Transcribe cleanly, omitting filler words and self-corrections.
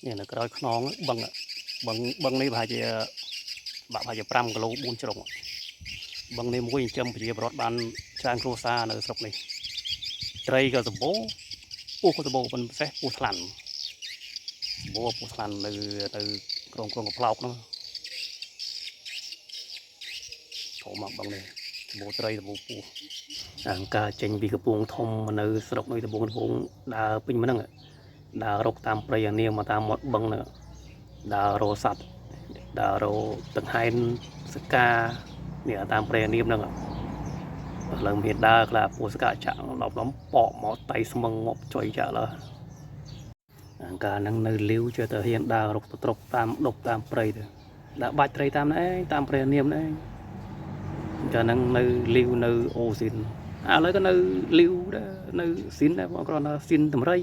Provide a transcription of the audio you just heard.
នេះនៅក្រោយខ្នងបឹងបឹងបឹងនេះប្រហែលជាបាក់ប្រហែលជា5គីឡូ4ជ្រុងបឹងនេះមួយចិញ្ចឹមប្រជាពលរដ្ឋបានច្រើនគ្រួសារនៅស្រុកនេះត្រីក៏សម្បូរពស់ក៏សម្បូរប៉ុន្តែពិសេសពស់ថ្លាន់សម្បូរពស់ថ្លាន់នៅនៅក្រុងក្រុងកប្លោកនោះធំមកបឹងនេះសម្បូរត្រីសម្បូរពស់អង្ការចេញពីកំពង់ធំមកនៅស្រុកនេះដំបងដំបងដើរពេញមកហ្នឹងដើររកតាមព្រៃអានាមមកតាមមាត់បឹងហ្នឹងដើររកសត្វដើររកតង្ហែនសកានេះតាមព្រៃអានាមហ្នឹងឥឡូវមានដើរខ្លះពស់សកាចាក់ឡប់ឡំប៉កមកតៃស្មឹងងាប់ចុយចាក់ឡើយអង្ការហ្នឹងនៅលាវចេះតែហ៊ានដើររកទៅត្រុកតាមដប់តាមព្រៃទៅដើរបាច់ត្រីតាមហ្នឹងឯងតាមព្រៃអានាមហ្នឹងឯងកាលហ្នឹងនៅលាវនៅអូស៊ីនឥឡូវក៏នៅលាវដែរនៅស៊ីនដែរបងគ្រាន់តែស៊ីនតម្រៃ